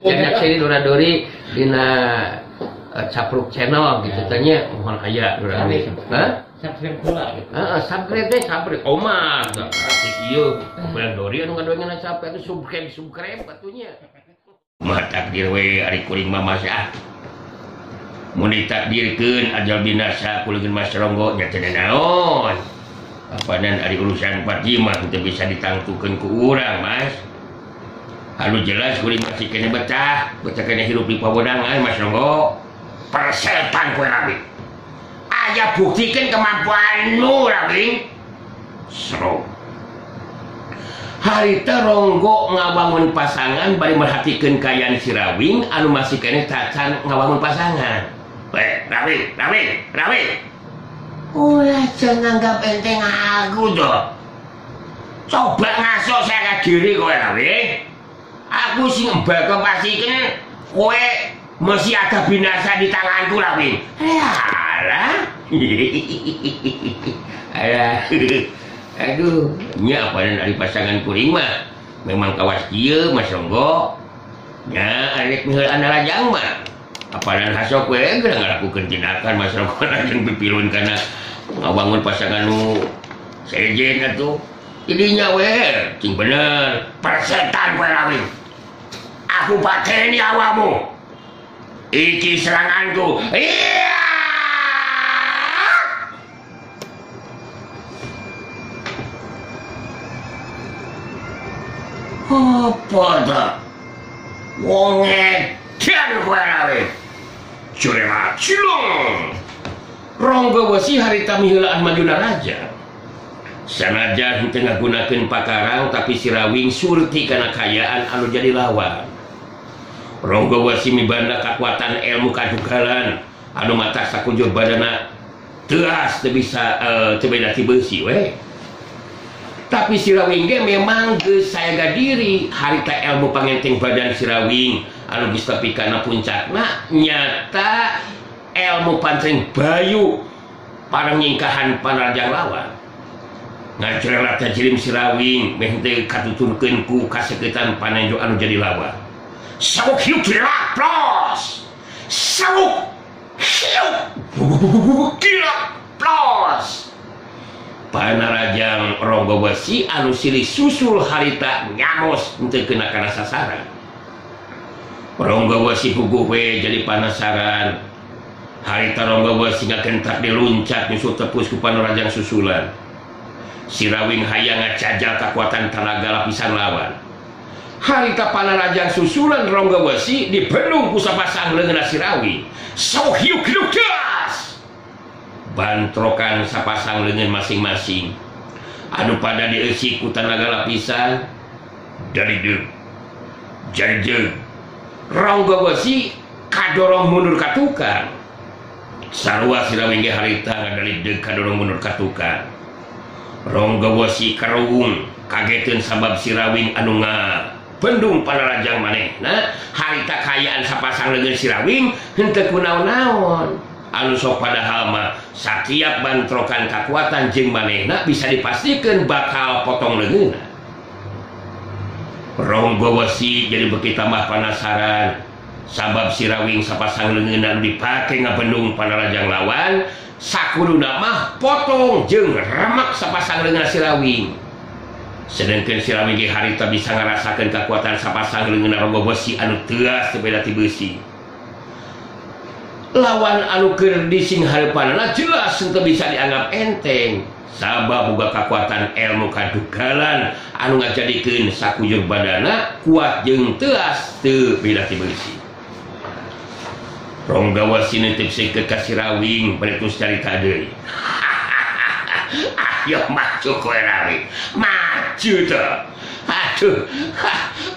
Jangan Dora-Dori dina Capruk Channel gitu tanya mohon aya Dora-Dori. Hah? Subscribe pula gitu. Heeh, subscribe teh subscribe. Omah, gratis ieu. Dora-Dori anu ngadoengan capek atuh subscribe atunya. Mah takdir we ari kuring mah mas ah. Mun ditakdirkeun ajal binasa kuleungeun Mas Ronggo nya teu naon. Apanan ari urusan Fatimah teu bisa ditangtukeun ku urang, Mas. Anu jelas kuring masih kene betah, betah kene hirup di pawedangan Mas Ronggo. Persetan kowe Rabi. Aya buktikeun kemampuanmu Rabi. Serong. Harita Ronggo ngawangun pasangan bari merhatikeun kaayaan si Rawing anu masih kene tacan ngawangun pasangan. Weh, Rawi, Rawi, Rawi. Ulah jangan nganggap enteng aku toh. Coba ngaso saya diri kowe Rawi. Aku sing bakal pastikan kowe mesti ada binasa di tanganku Rawi. Alah. Alah. Aduh, nya apanan ari pasangan kuring mah memang kawas kieu Mas Ronggo. Nya arek miheulaan rajang mah. Apanan hasok we geura ngalakukeun tindakan Mas Ronggo lajeng pipilun kana ngabangun pasangan nu sejen atuh. Idinya we cing bener persetan kowe Rawi. Aku pateni awakmu. Iki seranganku. Iya! Apa ta? Wong edan kowe Rawi. Jurema cilung. Ronggo Wesi harita miheulaan majuna raja. Sanajan henteu ngagunakeun pakarang tapi si Rawing surti kana kayaan anu jadi lawan. Ronggo Wesi mibanda kakuatan ilmu kadugalan anu mata sakujur badana teas teu bisa teu beda ti beusi we. Tapi si Rawing ge memang geus sayaga diri harita ilmu pangenteng badan si Rawing anu geus tepi kana puncakna nyata ilmu pancing bayu parang nyingkahan panrajang lawan. Ngajurelat jirim si Rawing meh teu katuturkeun ku kaseketan panenjo anu jadi lawan. Sawuk hiup dilak plos. Sawuk hiup dilak plos. Panarajang Ronggo Wesi anu silih susul harita nyamos henteu kena kana sasaran. Ronggo Wesi puguh we jadi panasaran. Harita Ronggo Wesi ngakentak diluncat nyusul tepus ku panarajang susulan. Si Rawing hayang ngajajal kakuatan tanaga lapisan lawan. Harita panarajang susulan Ronggo Wesi dibendung ku sapasang leungeunna si Rawing. Sok hiuk hiuk das. Bantrokan sapasang leungeun masing-masing anu pada dieusi ku tanaga lapisan dari deug jadi deug. Ronggo Wesi kadorong mundur ka tukang. Sarua si Rawing ge harita ngadali deug kadorong mundur ka tukang. Ronggo Wesi karuung kageteun sabab si Rawing anu ngabendung panarajang manehna harita kaayaan sapasang leungeun si Rawing henteu kunaon-naon. Anu sok padahal mah satiap bantrokan kakuatan jeung manehna bisa dipastikan bakal potong leungeunna. Ronggo Wesi jadi beuki tambah penasaran sabab si Rawing sapasang leungeunna anu dipake ngabendung panarajang lawan sakuduna mah potong jeung remek sapasang leungeunna si Rawing. Sedengkeun si Rawing ge harita bisa ngarasakeun kakuatan sapasang leungeunna Ronggo Wesi anu teuas teu beda ti beusi. Lawan anu keur dising hareupanana jelas henteu bisa dianggap enteng sabab boga kakuatan ilmu kadugalan anu ngajadikeun sakujur badana kuat jeung teuas teu beda ti beusi. Ronggo Wesi nitip sikeut ka si Rawing bari terus carita deui. Ayo maju kowe Rawing, maju to. Aduh,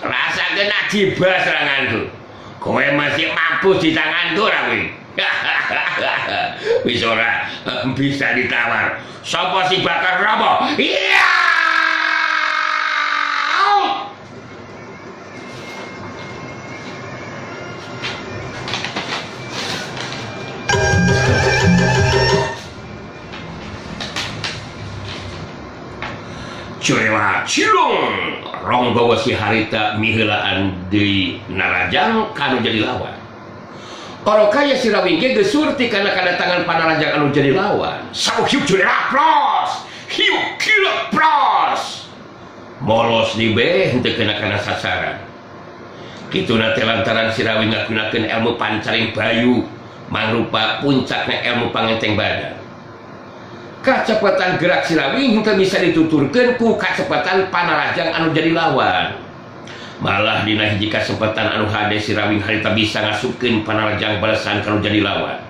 rasa kena tiba seranganku. Kowe masih mampu di tanganku Rawing. Wis ora bisa ditawar. Sapa sing bakal robo? Iya. Cuewa cilung. Ronggo Wesi harita miheulaan deui narajang kanu jadi lawan. Orokaya Sirawing ge geus surti kana kadatangan panarajang anu jadi lawan. Sauk hiuk julerak plos, hiuk kilek plos. Molos di beh henteu kena kana sasaran. Kituna teh lantaran Sirawing ngagunakeun ilmu pancaring bayu mangrupa puncakna ilmu pangenteng badan. Kacepatan gerak Sirawing henteu bisa dituturkeun ku kacepatan panarajang anu jadi lawan. Malah dina hiji kasempatan anu hade Sirawing harita bisa ngasupkeun panarajang balasan kanu jadi lawan.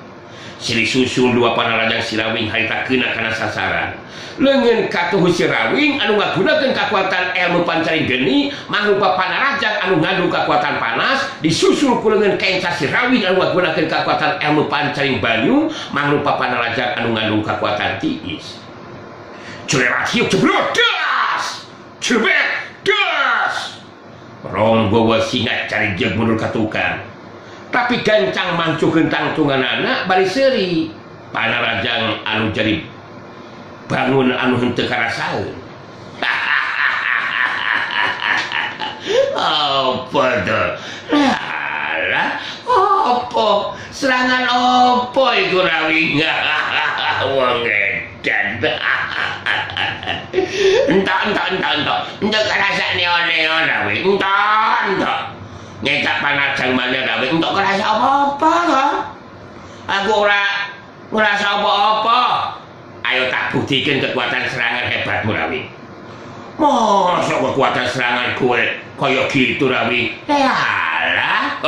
Silih susul dua panarajang Sirawing harita kena kana sasaran. Leungeun katuhu Sirawing anu ngagunakeun kakuatan ilmu pancaring geni mangrupa panarajang anu ngandung kakuatan panas disusul ku leungeun kenca Sirawing anu ngagunakeun kakuatan ilmu pancaring banyu mangrupa panarajang anu ngandung kakuatan tiis. Culerat hiuk jebrot das! Cebet das! Ronggo Wesi cari jeung mundur ka tukang. Tapi gancang mancukeun tangtunganana bari seuri. Panarajang anu jadi bangun anu henteu karasaeun. Apa teh? Alah, apa? Serangan apa iku Rawing? Wong edan. Entok entok entok entok. Entok kerasa neon-neon Rawing. Entok entok. Ngecap panajang mana Rawing. Entok kerasa apa-apa toh? Aku ora ngerasa apa-apa. Ayo tak buktikan kekuatan serangan hebatmu Rawing. Masa kekuatan serangan kowe kaya gitu Rawing? Alah.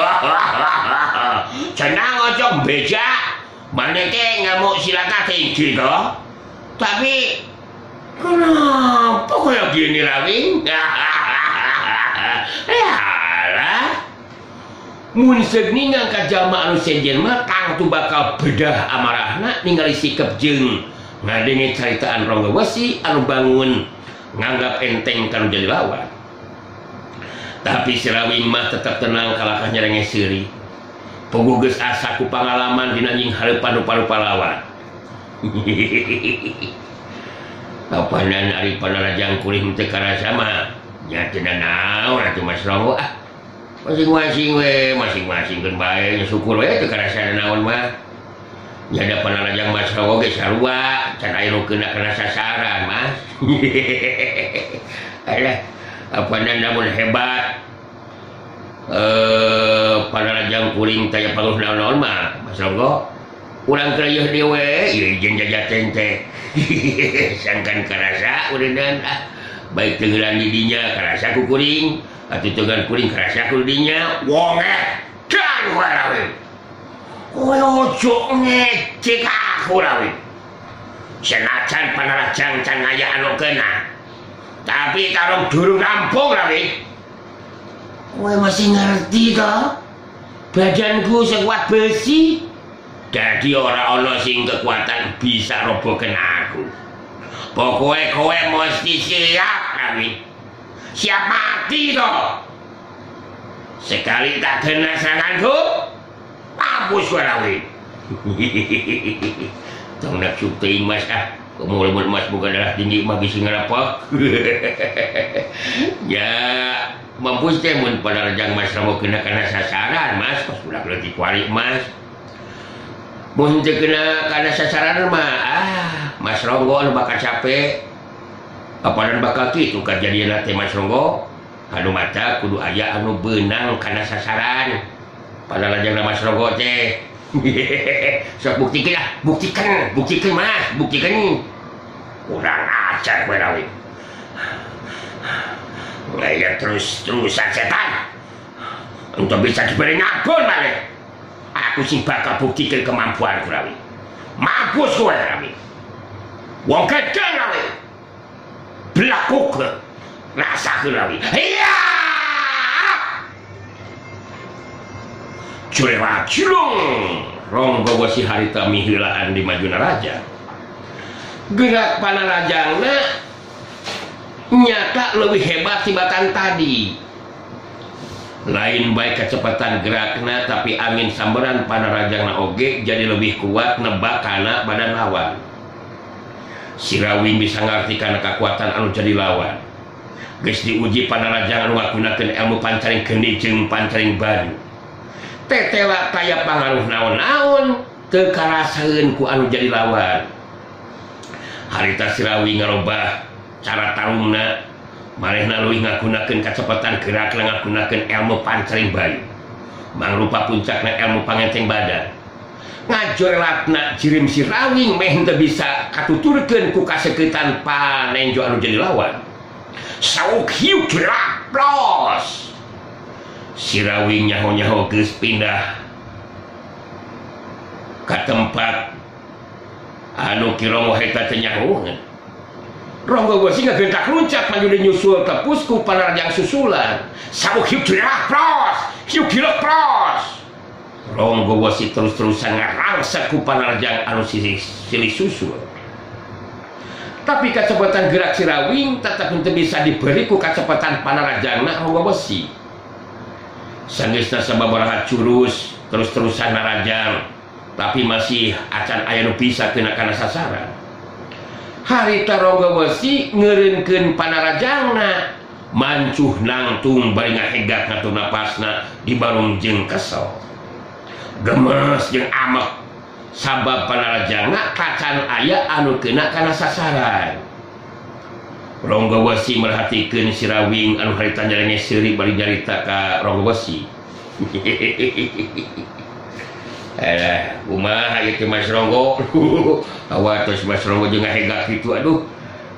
Jenang aja mbejak. Maneke ngamuk silata tinggi toh. Tapi kenapa kaya gini Rawing? Alah. Mun seug ningang ka jalma anu sejen mah tangtu bakal bedah amarahna ningali sikep jeung ngadenge caritaan Ronggo Wesi anu bangun nganggap enteng kanu jadi lawan. Tapi Sirawing mah tetap tenang kalakah nyerenge seuri. Puguh geus asa ku pangalaman dina nying hareupan rupa-rupa lawan. Kapanan ari panarajang kuring teu karasa mah nya teu naon atuh Mas Ronggo ah. Masing-masing we, masing-masing keun bae syukur we teu karasa naon mah. Nya da panarajang Mas Ronggo ge sarua, can aya nu kena kana sasaran Mas. Alah, apanan lamun hebat panarajang kuring taya panguh naon-naon mah Mas Ronggo. Urang kereuh deui we, ieu jeung jajaten teh. Sangkan karasa ureunan ah. Baik teugelan di dinya karasa ku kuring, atuh teugelan kuring karasa ku dinya. Wong edan kowe Rawing. Kowe ojo ngecek aku Rawing. Senajan panarajang can aya anu kena. Tapi tarung durung rampung Rawing. Kowe masih ngerti toh? Badanku sekuat besi. Dadi ora ana sing kekuatan bisa robohken aku. Pokoke kowe mesti siap Rawing. Siap mati toh. Sekali tak kena seranganku, mampus kowe Rawing. Tong nak syuting Mas ah. Kamu Mas bukan darah tinggi mah bisa ngerapok. Ya mampus teh mun panarajang Mas Ronggo kena kana sasaran Mas, pas budak leutik kuari Mas. Mun teu kena kana sasaran mah ah Mas Ronggo anu bakal capek. Apanan bakal kitu kajadian teh Mas Ronggo. Anu mata kudu aya anu beunang kana sasaran. Panarajang Mas Ronggo teh. Sok buktikan lah, buktikan, buktikan Mas, buktikan. Kurang ajar kowe Rawing. Ngayal terus-terusan setan. Untuk bisa diberi ngabon balik. Aku sing bakal buktikan kemampuanku Rawing. Mampus kowe Rawing. Wong gedeng Rawing. Belakuk rasaku Rawing. Iya! Culewa cilung. Ronggo Wesi harita miheulaan di Majuna Raja. Gerak panarajangna nyata lebih hebat tibatan tadi. Lain baik kecepatan gerakna tapi angin samberan panarajangna oge jadi lebih kuat nebak kana badan lawan. Sirawing bisa ngarti kana kekuatan anu jadi lawan. Geus diuji panarajang anu ngagunakeun ilmu pancaring geni jeung pancaring banyu. Tetela taya pangaruh naon-naon teu karasaeun ku anu jadi lawan. Harita Sirawing ngarobah cara tarungna, manehna leuwih ngagunakeun kacepatan gerak lan ngagunakeun ilmu pancaring banyu. Mangrupa puncakna ilmu pangenteng badan. Ngajorelatna jirim Sirawing meh teu bisa katuturkeun ku kaseukeutan panenjo anu jadi lawan. Sauk hiuk gerak plos. Sirawing nyaho-nyaho geus pindah ka tempat anu Ki Ronggo eta teh nyahoeun. Ronggo Wesi ngagentak luncat maju nyusul tepus ku panarajang susulan. Sauk hiuk gerak plos, hiuk gerak plos. Ronggo Wesi terus-terusan ngarangsek ku panarajang anu silih susul. Tapi kecepatan gerak Sirawing tetap henteu bisa diberi ku kecepatan panarajangna Ronggo Wesi. Sanggeusna sababaraha jurus terus-terusan narajang, tapi masih acan aya nu bisa kena kana sasaran. Harita Ronggo Wesi ngeureunkeun panarajangna, mancuh nangtung bari ngahegak ngatur napasna dibarung jeung kesel. Gemes jeung amek sabab panarajangna kacan aya anu kena kana sasaran. Ronggo Wesi merhatikeun Sirawing anu harita nyarenge seuri bari nyarita ka Ronggo Wesi. Alah, kumaha ieu teh Mas Ronggo? Awas Mas Ronggo jeung ngahegak kitu aduh.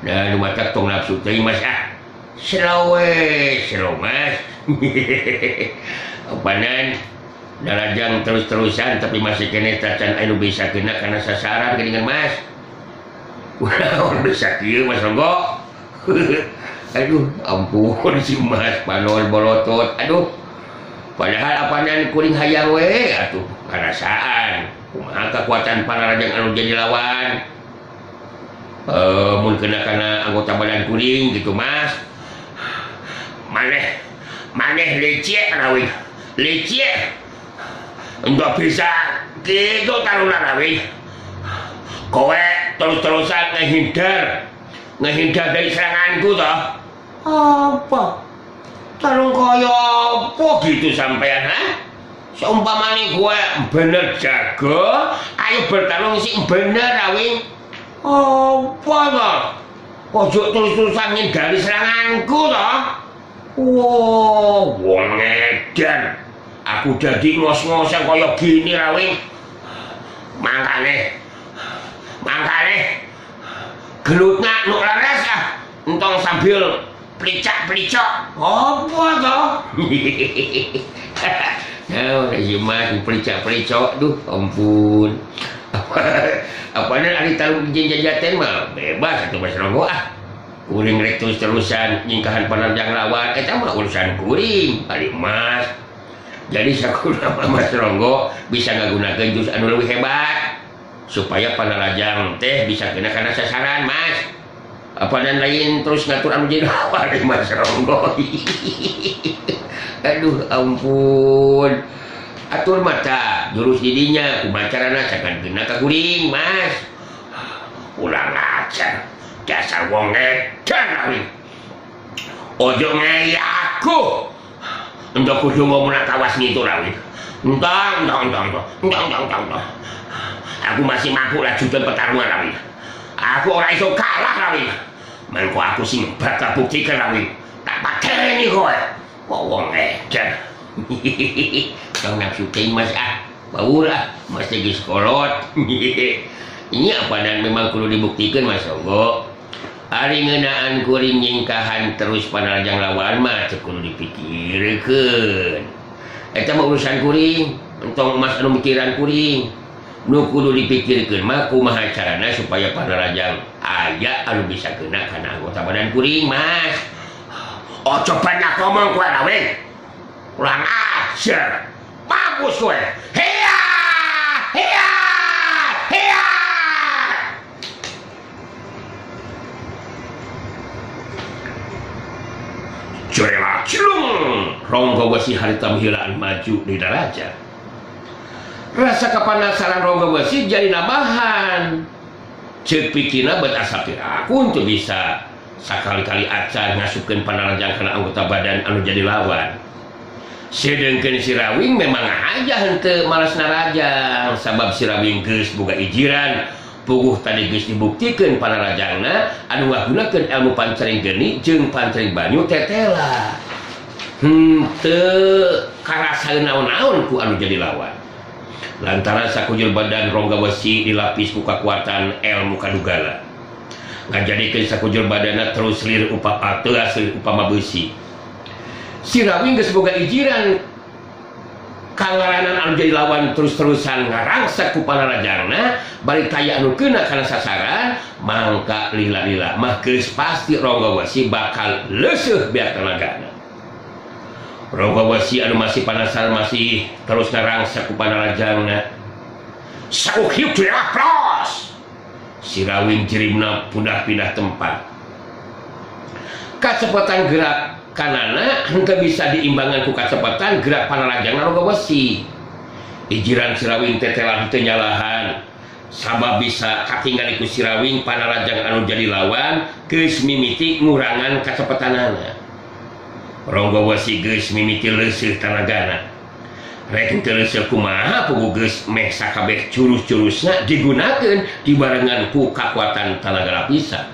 Da nu matak tong nafsu teuing Mas ah. Slow we, slow Mas. Apanan narajang terus-terusan tapi masih kene tacan anu bisa kena kana sasaran geuningan Mas. Kunaon bisa kieu Mas Ronggo? Aduh, ampun si Mas panon bolotot. Aduh. Padahal apanan kuring hayang we atuh karasaan. Kumaha kekuatan panarajang anu jadi lawan? Mun kena kana anggota badan kuring gitu Mas. Maneh maneh lecek rawih. Lecek. Enggak bisa gitu taruna rawi. Kowe terus-terusan ngehindar dari seranganku toh. Apa? Tarung kaya apa gitu sampean ha? Seumpamane kowe bener jago, ayo bertarung sing bener rawi. Apa toh? Ojo terus-terusan ngindari seranganku toh. Wow, wong edan. Aku jadi ngos-ngosan kaya gini rawing. Mangkane gelutna nuk leres ah. Entong sambil pelicak-pelicok. Apa toh? Oh, si Mas pelicak-pelicok. Duh, ampun. Apaan ari tarung jeung jajaten mah bebas atuh Mas Ronggo ah. Kuring rek terus-terusan nyingkahan panarjang lawan eta mah urusan kuring, ari Mas. Jadi sakumaha Mas Ronggo bisa ngagunakeun jurus anu leuwih hebat supaya panarajang teh bisa kena kana sasaran Mas. Apa dan lain terus ngatur anu jadi lawan Mas Ronggo. Aduh ampun. Atur mata jurus didinya kumaha carana sakan kena ka kuring Mas. Ulang ajar dasar wong edan awi. Ojo ngeyaku. Entah kudu ngomong kawas ngitu rawi. Entah. Aku masih mampu lanjutkan pertarungan rawi. Aku ora iso kalah rawi. Mengko aku sing bakal buktikan rawi. Tak pateni kowe. Kok wong edan. Tong nafsu teuing Mas ah. Bau lah, Mas teh geus kolot. Ini apa dan memang kudu dibuktikan Mas Ronggo. Ari ngeunaan kuring nyingkahan terus panarajang lawan mah teu kudu dipikirkeun. Eta mah urusan kuring, entong Mas anu mikiran kuring. Nu kudu dipikirkeun mah kumaha carana supaya panarajang aya anu bisa kena kana anggota badan kuring, Mas. Ojo banyak ngomong kowe rawe. Kurang ajar. Mampus kowe. Hea! Hea! Hea! Jrela cilung Ronggo Wesi harita mihilaan maju di daraja. Rasa kepanasaran Ronggo Wesi jadi nambahan. Ceuk pikirna bet asa piraku untuk bisa Sakali-kali acan ngasupkeun panarajang kana anggota badan anu jadi lawan. Sedengkeun si Rawing memang aja henteu malas narajang sabab si Rawing geus boga ijiran puguh tadi geus dibuktikeun panarajangna anu ngagunakeun ilmu pancering geni jeung pancering banyu tetela. Henteu karasa naon-naon ku anu jadi lawan. Lantaran sakujur badan Rongga Wesi dilapis ku kakuatan ilmu kadugala. Ngajadikeun sakujur badanna terus lir upama teuas lir upama beusi. Si Rawing geus boga ijiran kangaranan anu jadi lawan terus-terusan ngarangsak ku panarajangna bari taya anu keuna kana sasaran mangka lila-lila mah geus pasti Rongga Wesi bakal leuseuh beak tenagana. Rongga Wesi anu masih panasaran masih terus ngarangsak ku panarajangna. Sauhieu pros. Si Rawing jirimna pindah-pindah tempat. Kacepatan gerak kanana henteu bisa diimbangan ku kacepatan gerak panarajangna Rongga Wesi. Ijiran si Rawing teh telah henteu nyalahan. Sabab bisa katinggali ku si Rawing panarajang anu jadi lawan geus mimiti ngurangan kacepatanana. Rongga Wesi geus mimiti leuseuh tanagana. Rek teu leuseuh kumaha puguh geus meh sakabeh curus-curusna digunakeun dibarengan ku kakuatan tanaga lapisan.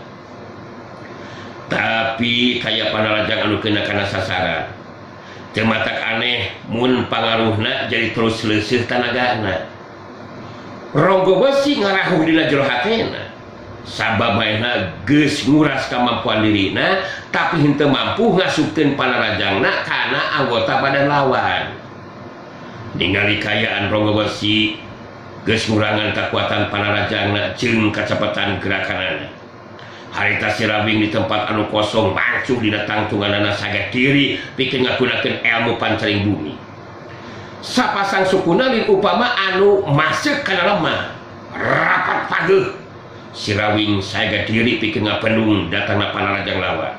Tapi kaya panarajang anu keuna kana sasaran. Teu matak aneh mun pangaruhna jadi terus leuseuh tanagana. Rongga Wesi ngarahuh dina jero hatena. Sabab maehna geus nguras kamampuan dirina tapi henteu mampu ngasupkeun panarajangna kana anggota badan lawan. Ningali kayaan Rongga Wesi geus ngurangan kakuatan panarajangna jeung kacepatan gerakanana. Harita si Rawing di tempat anu kosong mangcuh dina tangtunganana saga diri pikeun ngagunakeun ilmu pancering bumi. Sapasang sukuna lin upama anu masuk kana lemah rapat pageuh. Si Rawing saga diri pikeun ngapendung datangna panarajang lawan.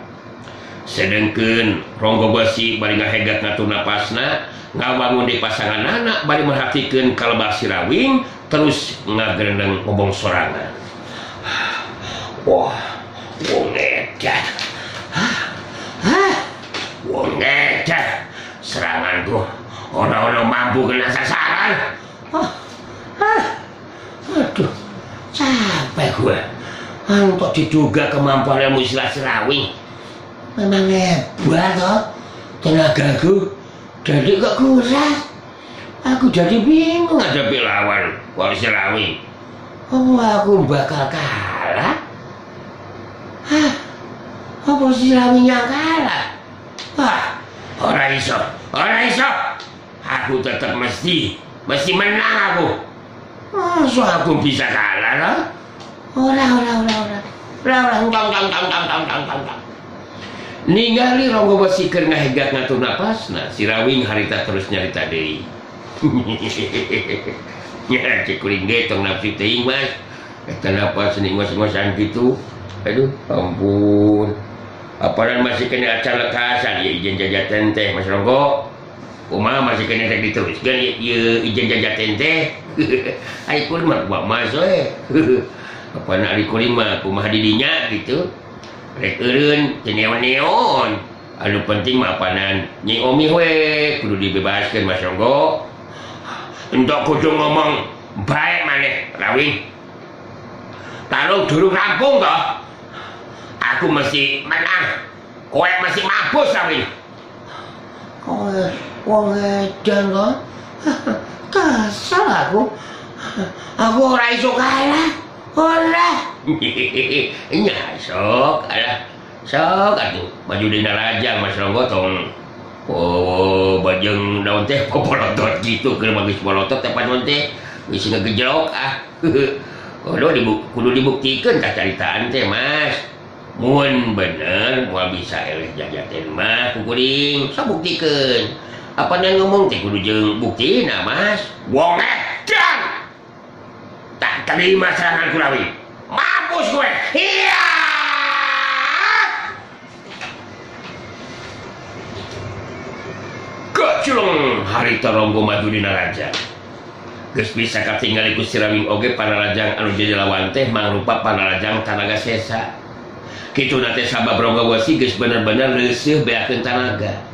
Sedengkeun Rongga Wesi bari ngahegat ngatur napasna ngawangun di pasanganana bari merhatikeun kalebah si Rawing terus ngagerendeng ngomong sorangan. Wah, wong edan. Hah? Wong edan. Seranganku ora-ora mampu kena sasaran. Hah? Aduh, capek gue. Antok diduga kemampuan ilmu silat si Rawing. Memang hebat toh tenagaku. Jadi kok kurang. Aku jadi bingung ngadepi lawan kok si Rawing. Oh, aku bakal kalah. Hah? Apa si Rawing yang kalah? Wah, ora iso, ora iso. Aku tetap mesti menang aku. Masa aku bisa kalah loh? Ora, ora, ora, ora. Ora, ora, tang, tang, tang, tang, tang, tang, tang. Ningali Rongga Wesi keur ngahegat ngatur napasna, si Rawing harita terus nyarita deui. Nya cek kuring ge tong nafsu teuing Mas. Eta napas ngos-ngosan kitu. Aduh, ampun. Apanan masih kena acan lekasan ya ijen jajaten teh Mas Ronggo. Kumaha masih kena rek diteruskeun ieu ijen jajaten teh. Ai kuring mah kumaha Mas we. Apana ari kuring mah kumaha didinya gitu. Rek eureun teu neon-neon. Anu penting mah apanan Nyi Omi we kudu dibebaskeun Mas Ronggo. Entok kudu ngomong baik maneh Rawing. Tarung durung rampung toh. Aku mesti menang. Kowe mesti mampus Rawing. Kowe wong edan kok. Kesel aku. Aku ora iso kalah. Ora. Nya sok alah. Sok atuh maju dina rajang Mas Ronggo tong. Oh, bajeng daun teh popolotot gitu keur bagus polotot teh panon teh wis ngegejlok ah. Kudu dibuktikeun tah caritaan teh Mas. Mun bener moal bisa eleh jajaten mah ku kuring sok buktikeun. Apa yang ngomong teh kudu jeung buktina Mas. Wong edan. Tak terima serangan Kurawi. Mampus gue. Iya. Kecilong harita Ronggo maju dina raja. Geus bisa katingali ku si Rawing oge panarajang anu jadi lawan teh mangrupa panarajang tanaga sesa. Kituna teh sabab Ronggo Wesi geus bener-bener reuseuh beakeun tanaga.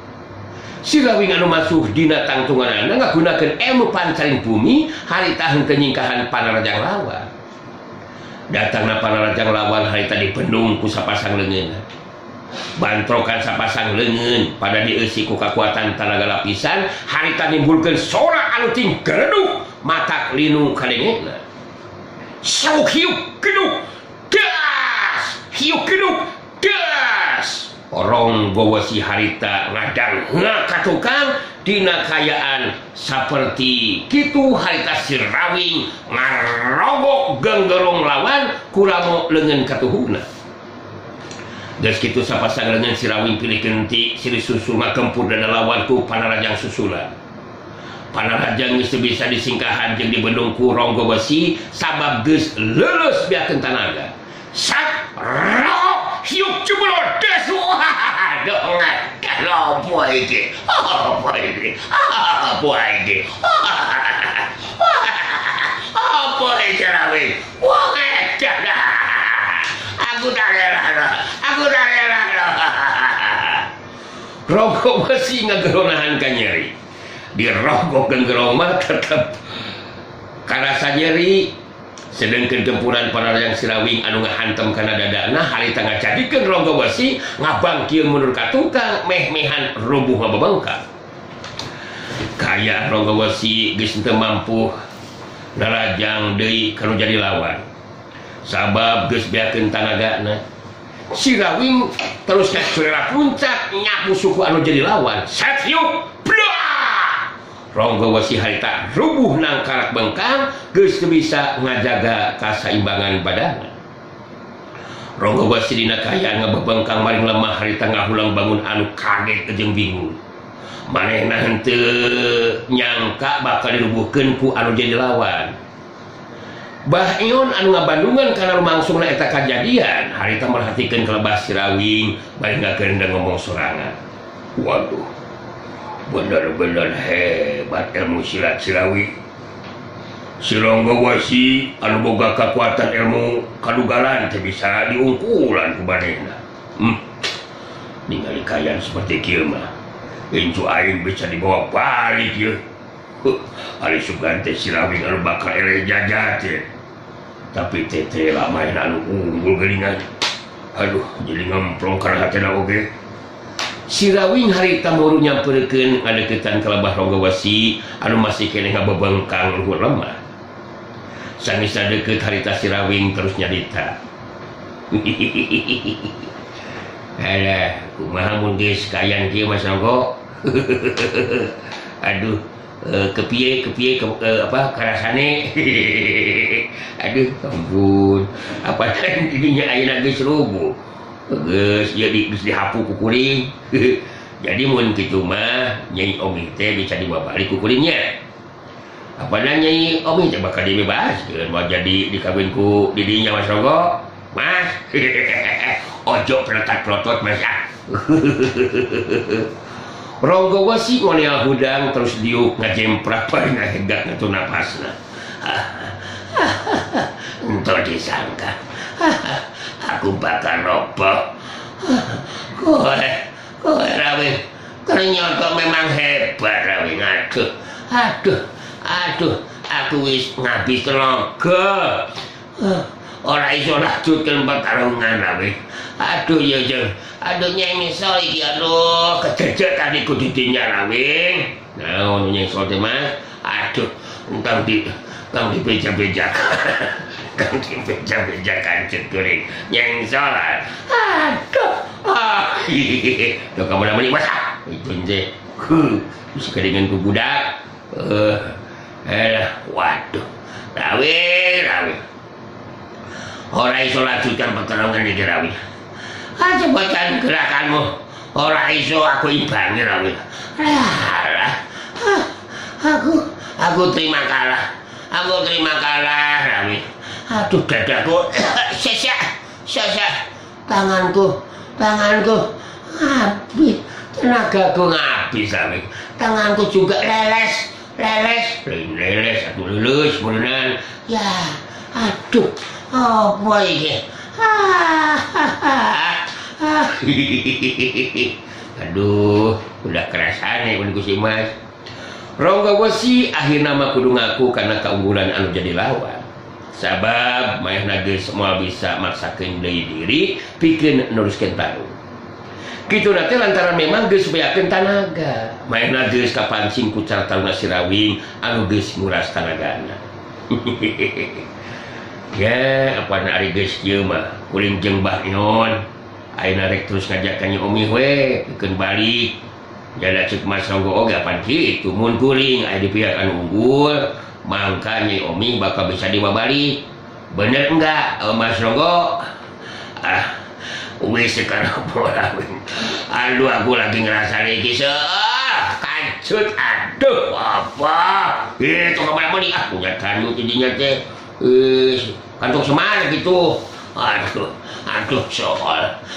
Sirawing anu masuh dina tangtunganana ngagunakeun ilmu pancaring bumi harita henteu nyingkahan panarajang lawan. Datangna panarajang lawan harita dibendung ku sapasang leungeunna. Bantrokan sapasang leungeun pada dieusi ku kakuatan tanaga lapisan harita nimbulkeun sora anu ting gereduk matak linu kadengena. Sauk hiuk geduk das, hiuk geduk das. Ronggo Wesi harita ngadang ka tukang dina kayaan saperti kitu harita Sirawing ngarogok genggerong lawan kuramo leungeun katuhuna. Geus kitu sapasang leungeun Sirawing pilih genti silih susul ngagempur dana lawan ku panarajang susulan. Panarajang geus teu bisa disingkahan jeung dibendung ku Ronggo Wesi sabab geus leuleus beakeun tanaga. Sat rok hiuk jebol des dongat apa iki apa iki apa iki apa iki rawe wong edan aku tak rela aku tak rela. Ronggo Wesi ngageronahan ka nyeri dirogok genggerong mah tetep karasa nyeri. Sedengkeun gempuran panarajang Sirawing anu ngahantem kana dadana harita ngajadikeun Ronggo Wesi ngabangkieun mundur ka tukang meh-mehan rubuh ngabebengkang. Kaya Ronggo Wesi geus teu mampu narajang deui kanu jadi lawan. Sabab geus beakeun tanagana. Sirawing terus ngacurera puncak nyapu suku anu jadi lawan. Set yuk blah! Ronggo Wesi harita rubuh nangkarak bengkang geus teu bisa ngajaga kasaimbangan badanna. Ronggo Wesi dina kaayaan ngabebengkang maring lemah harita ngahulang bangun anu kaget jeung bingung. Manehna henteu nyangka bakal dirubuhkeun ku anu jadi lawan. Bah Ion anu ngabandungan kana lumangsungna eta kajadian harita merhatikeun kelebah Sirawing bari ngageurendeng ngomong sorangan. Waduh, bener-bener hebat ilmu silat Sirawing. Si Ronggo Wesi anu boga kekuatan ilmu kadugalan teu bisa diungkulan ku manehna. Ningali kaayaan seperti kieu mah incu aing bisa dibawa balik ieu. Ari sugan teh Sirawing anu bakal eleh jajat teh. Tapi teh lamayan anu unggul geuningan. Aduh, jadi ngemplong kana hatena oge. Sirawing harita muru nyamperkeun ngadeukeutan ka lebah Ronggo Wesi anu masih keneh ngabebengkang luhur lemah. Sanggeusna deukeut harita Sirawing terus nyarita. Alah, kumaha mun geus kaayaan kieu Mas Ronggo? Aduh, kepiye kepiye ke, apa karasane? Aduh, ampun. Apa didinya ayeuna geus rubuh. Geus ieu geus dihapu ku kuring. Jadi mun kitu mah Nyai Omi teh bisa dibawa balik ku kuringnya. Apana Nyai Omi teh bakal dibebaskeun moal jadi dikawin ku didinya Mas Ronggo. Mas. Ojo pelotot-pelotot Mas ah. Ronggo Wesi ngoneal hudang terus diuk ngajemprah bari ngahegak ngatur napasna. Entah disangka aku bakal roboh. Kowe, kowe Rawing, ternyata memang hebat Rawing. Aduh, aduh, aduh, aku wis ngabis tenaga. Ora iso lanjutkan pertarungan Rawing. Aduh ya ya, aduh nyengsol iki, aduh kejejek tadi ku didinya Rawing. Naon nyengsol teh Mas? Aduh, entang di tang dibeja-beja. Kang dibeja-beja kancet kuring nyengsol. Aduh. Ah, duh kamu namanya Mas. Itu nje. Bisa kedengan ku budak. Waduh. Rawing, Rawing. Ora iso lanjutkan pertarungan iki Rawing. Ah, cepetan gerakanmu. Ora iso aku imbangi Rawing. Alah. Aku terima kalah. Aku terima kalah Rawing. Aduh dadaku sesak, sesak. Tanganku, tanganku habis, tenagaku ngabis Rawing. Tanganku juga leles, leles, leles, aduh lulus beneran. Ya, aduh, apa ini? Aduh, udah kerasane mun ku si Mas. Ronggo Wesi akhirna mah kudu ngaku karena keunggulan anu jadi lawan. Sabab manehna geus moal bisa maksakeun deui diri pikeun neruskeun tarung. Kitu teh lantaran memang geus beakeun tanaga. Manehna geus kapancing ku cara tarungna si Rawing anu geus nguras tanagana. Ya, apana ari geus ieu mah kuring jeung Bah Nyon. Ayeuna rek terus ngajakan Nyi Umi we pikeun balik. Jada cek Mas Ronggo oge apan kitu mun kuring aya di pihak anu unggul, mangka Nyi Umi bakal bisa dibawa balik. Bener enggak Mas Ronggo? Ah, wis sekarang bola. Aduh, aku lagi ngerasa iki kacut aduh apa? Itu kemana nih? Ah, punya tanduk jadinya teh. Kantung semar gitu. Aduh, aduh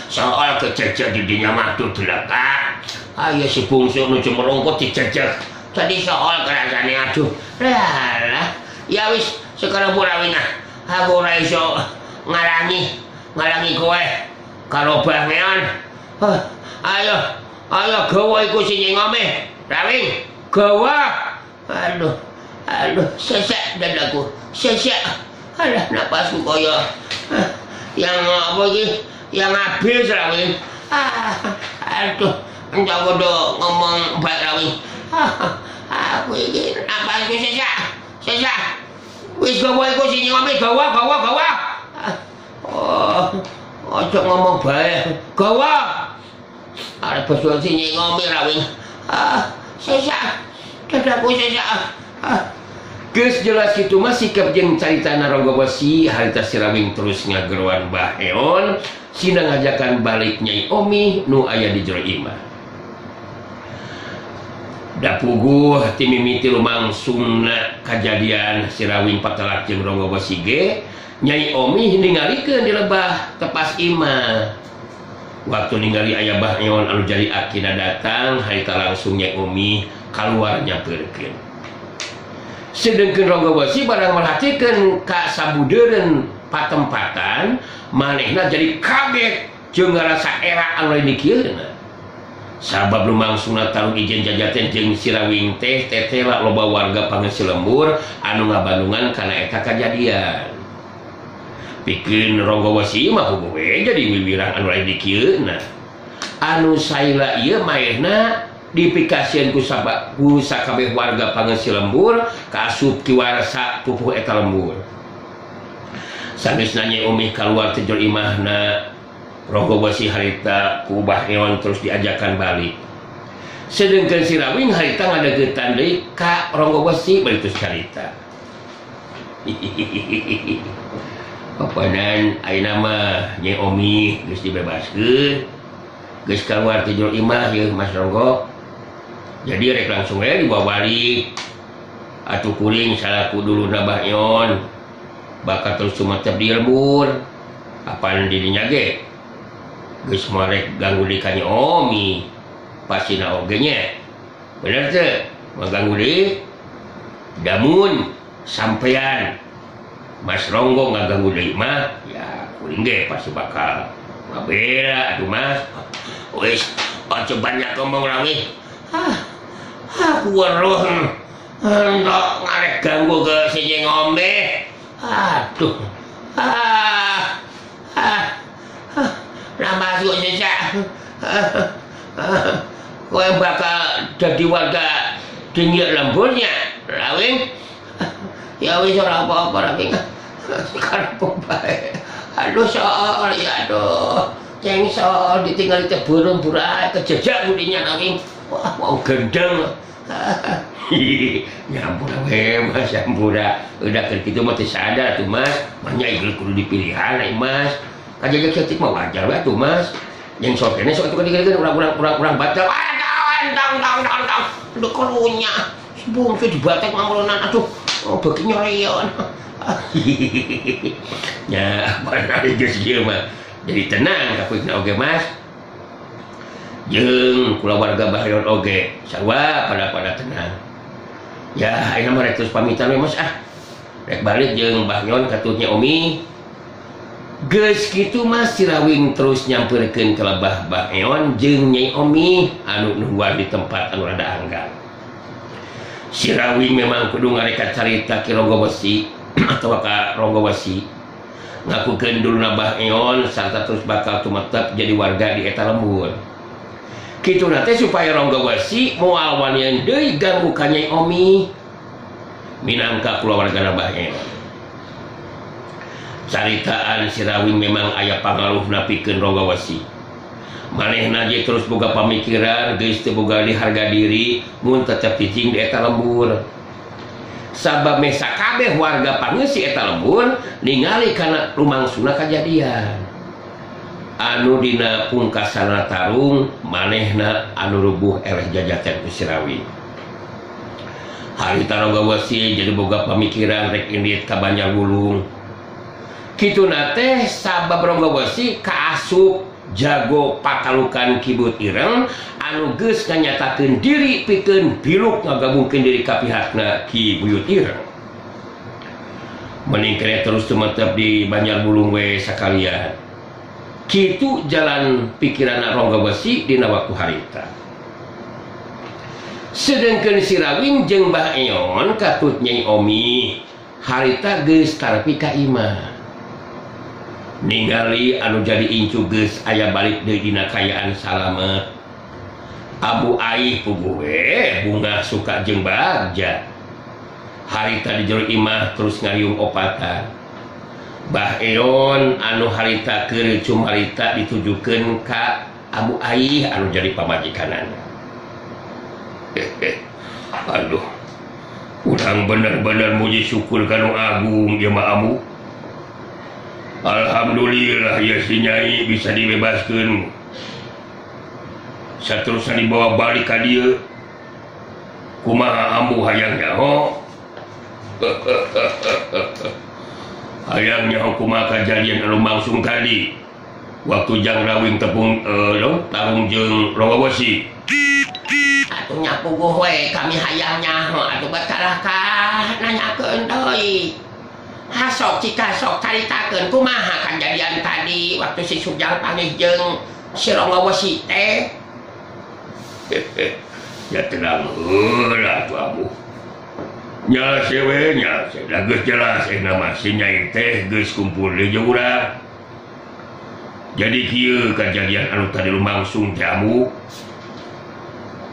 soal kejejak didinya mah tuh delaka. Ayo si bungsu nu cemerongkot dijejak. Tadi soal kerasane aduh. Lah, ya wis sekarang burawing ah. Aku ora iso ngalangi kowe karo Bah Ngeon. Ayo, ayo gawa iku sing ngome. Rawing, gawa. Aduh, aduh, sesek dadaku. Sesek. Alah napasku kaya yang apa iki? Yang habis Rawing. Aduh, enggak kudu ngomong baik Rawing. Aku iki napasku sesek. Sesek. Wis gawa iku sing ngome, gawa, gawa, gawa. Oh, ojo ngomong bae. Gawa. Arep basa sing ngome Rawing. Sesek. Dadaku sesek. Geus jelas kitu mah sikap jeung caritana Ronggo Wesi harita si Rawing terus ngageroan Bah Eon sina ngajakan balik Nyai Omi nu aya di jero imah. Da puguh ti mimiti lumangsungna kajadian si Rawing patelak jeung Ronggo Wesi ge Nyai Omi ningalikeun di lebah tepas imah. Waktu ningali aya Bah Eon anu jadi akina datang harita langsung Nyai Omi kaluar nyamperkeun. Sedengkeun Ronggo Wesi barang merhatikeun ka sabudeureun patempatan manehna jadi kaget jeung ngarasa era anu lain dikieuna. Sabab lumangsungna tarung ijen jajaten jeung si Rawing teh tetela loba warga pangeusi lembur anu ngabandungan kana eta kajadian. Pikeun Ronggo Wesi mah we jadi wiwirang anu lain dikieuna. Anu saila ieu manehna dipikasieun ku sakabeh warga pangeusi lembur kaasup kiwarsa pupuh eta lembur. Sageus Nyai Umi kaluar ti jero imahna Ronggo Wesi harita ku Bah Eon terus diajakan balik. Sedengkeun si Rawing harita ngadegeutan deui ka Ronggo Wesi bari terus carita. Papanan ayeuna mah Nyai Umi geus dibebaskeun, geus kaluar ti jero imah yeuh Mas Ronggo. Jadi rek langsung we dibawa balik. Atuh kuring salaku dulu Bah Eon bakal terus sumetep di lembur. Apaan dirinya ge geus moal rek ganggu deui ka Nyi Omi. Pasina oge nya. Bener teu? Moal ganggu deui. Damun sampean Mas Ronggo ngaganggu deui mah ya kuring ge pasti bakal ngabela atuh Mas. Wis aja banyak ngomong Rawing. Aku weruh entok ngarek ganggu ke sing ngombe. Aduh. Napasku sesek. Kowe bakal dadi warga dinyak lemburnya, Rawing. Ya wis ora apa-apa Rawing. Karep bae. Aduh soal ya aduh. Cengsol ditinggal teh burung-burung kejejak budinya Rawing. Wah, mau gendeng. Nyampura we Mas, nyampura. Udah keur kitu mah teu sadar tuh Mas. Manya ieu kudu dipilihan ai Mas. Kajajak cetik mah wajar we tuh Mas. Yang sok kene sok atuh digeuleukeun urang-urang batal. Aduh, tong tong tong tong. Udah kerunya. Bungsu dibatek mangrunan aduh. Oh, beki nyorion. Ya, barang geus ieu mah. Jadi tenang kapuikna oge Mas. Jeung kulawarga Bah Eon oge sarua pada tenang. Ya, ayeuna mah rek terus pamitan we Mas ah. Rek balik jeung Bah Nyon katuhnya Omi. Geus kitu mah Sirawing terus nyamperkeun ka lebah Bah Eon jeung Nyai Omi anu nungguan di tempat anu rada anggang. Sirawing memang kudu ngareka carita Ki Ronggo Wesi atawa ka Ronggo Wesi. Ngakukeun duluna Bah Eon sarta terus bakal tumetep jadi warga di eta lembur. Kituna teh supaya Ronggo Wesi moal wanian deui ganggu ka Nyai Omi minangka kulawargana Bah Eon. Caritaan Sirawing memang aya pangaruhna pikeun Ronggo Wesi. Manehna ge terus boga pamikiran geus teu boga harga diri mun tetep cicing di eta lembur. Sabab meh sakabeh warga pangeusi eta lembur ningali kana lumangsuna kajadian. Anu dina pungkasana tarung manehna anu rubuh eleh jajaten ku Sirawing. Harita Ronggo Wesi jadi boga pamikiran rek indit ka Banjar Bulung. Kituna teh sabab Ronggo Wesi kaasup jago patalukan Ki Buyut Ireng anu geus nganyatakeun diri pikeun biluk ngagabungkeun diri ka pihakna Ki Buyut Ireng. Mending keneh terus tumetep di Banjar Bulung we sakalian. Kitu jalan pikiranna Ronggo Wesi dina waktu harita. Sedengkeun Sirawing jeung Bah Eon katut Nyai Omi harita geus tarepi ka imah. Ningali anu jadi incu geus aya balik deui dina kayaan salamet. Abu Aih puguh we bunga suka jeung bagja. Harita di jero imah terus ngariung opatan. Bah Eon anu harita keur cumarita ditujukeun ka Abu Aih anu jadi pamajikanana. Aduh, urang bener-bener muji syukur ka nu agung ieu mah Abu. Alhamdulillah ya si Nyai bisa dibebaskeun. Saterusna dibawa balik ka dieu. Kumaha ambu hayang nyaho? Hayang nyaho kumaha kajadian anu langsung tadi. Waktu Jang Rawing tepung tarung jeung Ronggo Wesi. Atuh nya puguh we kami hayang nyaho atuh batarah ka nanyakeun deui. Hasok cikasok caritakeun kumaha kajadian tadi waktu si Sujang panggih jeung si Ronggo Wesi teh. Ya tenang heula atuh Abu. Nya sewe nya da geus jelas nama si Nyai teh geus kumpul deui jeung urang. Jadi kieu kajadian anu tadi lumangsung teh Abu.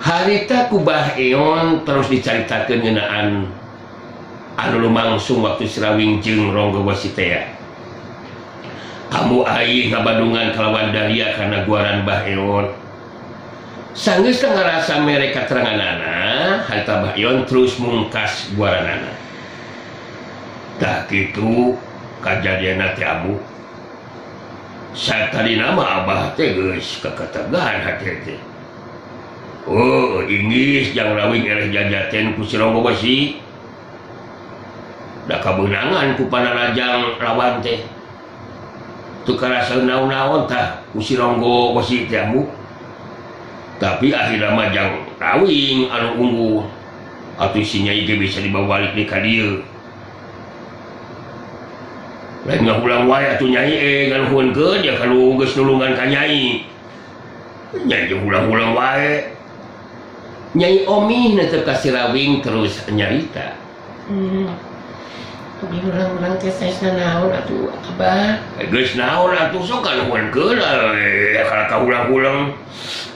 Harita ku Bah Eon terus dicaritakeun ngeunaan anu lumangsung waktu Sirawing jeung Ronggo Wesi teh. Amu Aih ngabandungan kalawan daria kana guaran Bah Eon. Sanggeus ngarasa mere kateranganana, harita Bah Eon terus mungkas guaranana. Tah kitu kajadianna teh Abu. Satadina mah Abah teh geus kakategahan hate teh. Oh, inggis Jang Rawing eleh jajaten ku si Ronggo Wesi. Da kabeunangan ku panarajang lawan teh. Teu karasa naon-naon tah ku si Ronggo Wesi teh Abu. Tapi akhirna mah Jang Rawing anu unggul. Atuh si Nyai ge bisa dibawa balik deui ka dieu. Lain ngahulang wae atuh Nyai nganuhunkeun ya kalau geus nulungan ka Nyai. Nyai ge hulang-hulang wae. Nyai Omi netep ka Sirawing terus nyarita. Ulang-ulang teh saesna naon atuh Abah? Geus naon atuh sok kanuhunkeun kalau ka ulang-ulang.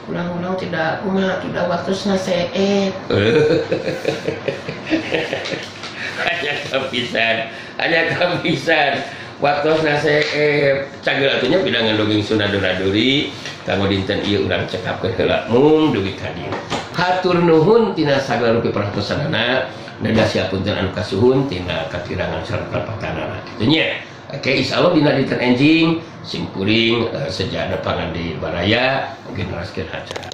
Ulang-ulang tidak kumaha tidak waktosna seet. Hanya kapisan, hanya kapisan. Waktosna seet. Cageur atuh nya pidangan dongeng Sunda Dora-Dori kanggo dinten ieu urang cekapkeun heula mung dugi ka dieu. Hatur nuhun tina sagala rupi perhatosanana. Nada siapunten anu kasuhun tina kakirangan sareng kapatanana kitu nya. Oke, insyaallah dina dinten enjing simkuring sejak nepangan di baraya mungkin neraskeun acara.